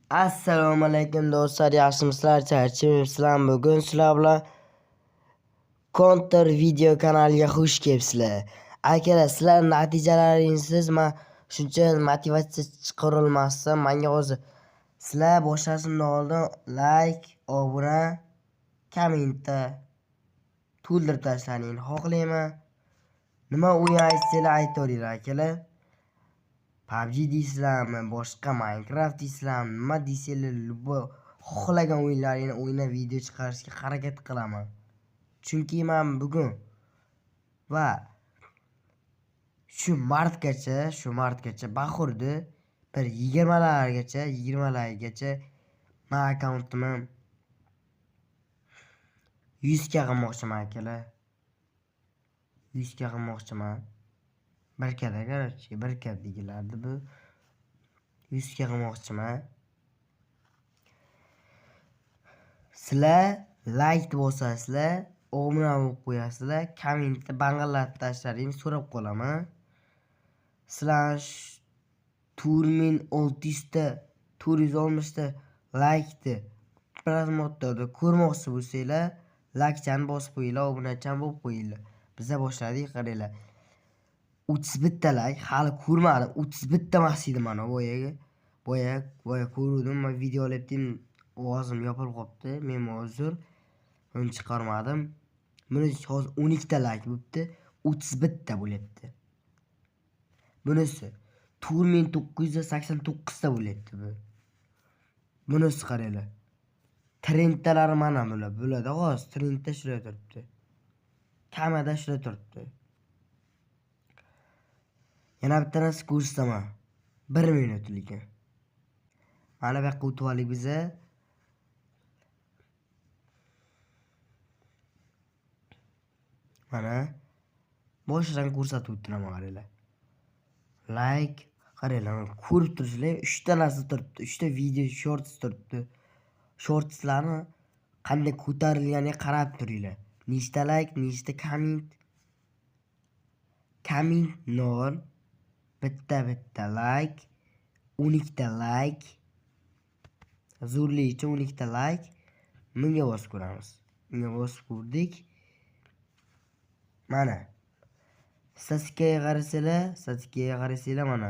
Assalomu alaykum do'stlar, yaxshimisizlar, charchamayapsizlarmi? Bugun sizlar bilan Counter video kanaliga xush kelibsizlar. Akalar, sizlar natijalaringsiz men shuncha motivatsiya chiqarilmasdan menga hozir sizlar boshlashimdan oldin like, obuna, kommentda to'ldirib tashlaringni xohlayman. Nima o'yin aytsanglar aytaveringlar akalar. PUBG deysizlarmi, boshqa Minecraft deysizlarmi, nima desanglar, любой xohlagan o'yinlaringni o'ynab video chiqarishga harakat qilaman. Chunki men bugun va shu martgacha bahorda bir 20largacha men akkauntimni 100 ga qilmoqchiman akalar. 100 ga qilmoqchiman. Birkada, короче, birka deyilardi bu. 100 ga qilmoqchiman. Sizlar like bosasizlar, obuna bo'lib qo'yasizlar, kommentda bang'illatib tashlaringni so'rab qolaman. Sizlar 4600 ta, 460 ta like'ni просмотрda ko'rmoqchi bo'lsanglar, like'chani bosib qo'yinglar, obunachani bo'lib qo'yinglar. Biza boshladik, qaranglar. 31 ta like, hali ko'rmadim. 31 ta emas edi mana boyagi. Boya ko'ruvdim, men video olyaptim, ovozim yopilib qolibdi. Men uzr. Uni chiqarmadim. Buni hozir 12 ta like bo'libdi, 31 ta bo'lyapti. Bunisi 4989 ta bo'lyapti bu. Bunisi qaranglar. Trendtalari mana bular. Bularda hozir trendda shular turibdi. Kamida shular turibdi. Yana bitta narsa ko'rsataman. 1 minut lekin. Mana bu yoqqa o'tib oldik biza. Mana boshidan ko'rsatib o'tiraman qaranglar. Like qaranglar, mana ko'rib turibsizlar, 3 ta narsa turibdi, 3 ta video shorts turibdi. Shortslarni qanday ko'tarilganiga qarab turinglar. Nechta like, nechta komment. Komment 0, bitta like, 12 ta like. Zo'rlik uchun 12 ta like. Bunga bosib ko'ramiz. Bunga bosib ko'rdik. Mana statistikaga qarasanglar, mana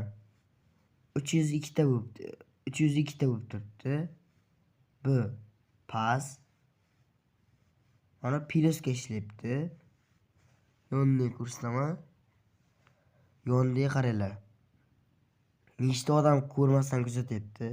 302 ta bo'libdi. 302 ta bo'lib turibdi. Bu pas. Mana plyusga ishlayapti. Yonini ko'rsataman. Yoniga qaranglar. Nechta odam ko'rmasdan kuzatyapti.